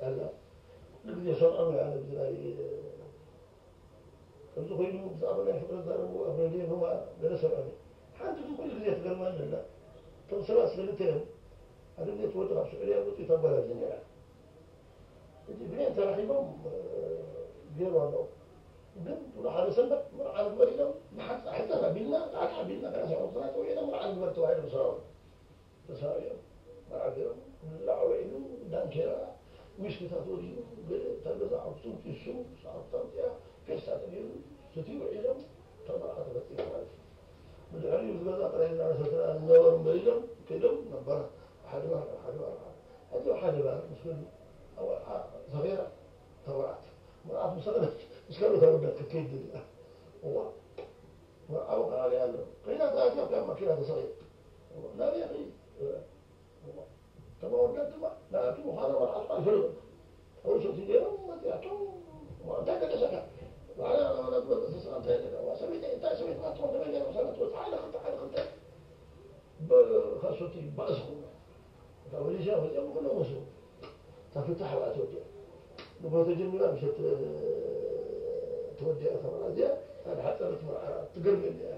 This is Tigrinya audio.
ኣላ። ኩሉ ግዜ ሰምዖም እየ ኣነ ብዚ ናይ ከምዚ ኮይኑ ብዛዕባ ናይ ፍቅሪ ዝዛረቡ ኣብ ሬድዮ ነዋ ገለ ሰምዖም እየ። ሓንቲ ግን ኩሉ ግዜ ትገርመኒ ኣላ። እቶም ሰባት ሰለስተ እዮም። ሓደ ግዜ እቲ ወዲ ካብ ስዑድያ መፂኡ እታ ጓል ኣብዚ ነይራ። ሕጂ ብሌን ተራኺቦም ገይሩ ኣለዉ። ግን ሓደ ሰንበት መርዓ ንግበር ኢሎም ብሓንሳ ሕተት ኣቢልና ጣዕጣዕ ኣቢልና ገና ሰብዑትና ፀዊዕና መርዓ ንግበር ተባሂሎም ሰራዊት ተሳሪኦም መርዓ ገይሮም ላዕ ውዒሉ ዳንኬራ ዊስክታት ወዲኡ ገለ እታ ገዛ ዓብቱ ኪሱ ሰዓብታ ኣውፅኣ ፌስታ ተገይሩ ስቲ ውዒሎም እታ መርዓ ተፈፂማ ማለት እዩ። ብድሕሪኡ እዚ ገዛ ጥራይ እናመሰተና ንነበሩ እምበር ኢሎም ከይዶም ናብ ባር ሓደ ባር ናብ ሓደ ባር ሕጂ ሓደ ባር ምስ በሉ ኣብ ወርዓ ሰኺራ እታ ወርዓት መርዓት ምስ ሰኸነት ምስ ካልኦት ኣወዳት ክትከይድ ደሊኣ እዋ መርዓዊ ከላሊ ኣሎ ከይዳ ተኣትያ ካብ ማኪና ተሰቒሉ ናበይ ኺድ እቶም ኣወዳት ድማ ናቱ ምዃኖም ኣርዓት ኣይፈለጡ። ኣውሰቲ ገይሮም መፂኣቶም እንታይ ገደሰካ? ባዕላ ናበላ ዝበለ ተሰላምታ የለካ። ሰበይቲ እንታይ ሰበይትና ትኾን ከመይ ገይሮም ሰላም ትወፅእ? ሓደ ክልተ ሓደ ክልተ ብኸሶቲ ባእስኹም እታ ወሊሻ መፂኦም ኩሎም ወስቡ። እታ ፍታሕ ብኣ ተወዲኣ። ንጎ ተጀሚራ ምሸት ተወዲኣ እታ መርዓ እዚኣ። እታ ዝሓፀረት መርዓ ትገርመኒ እያ።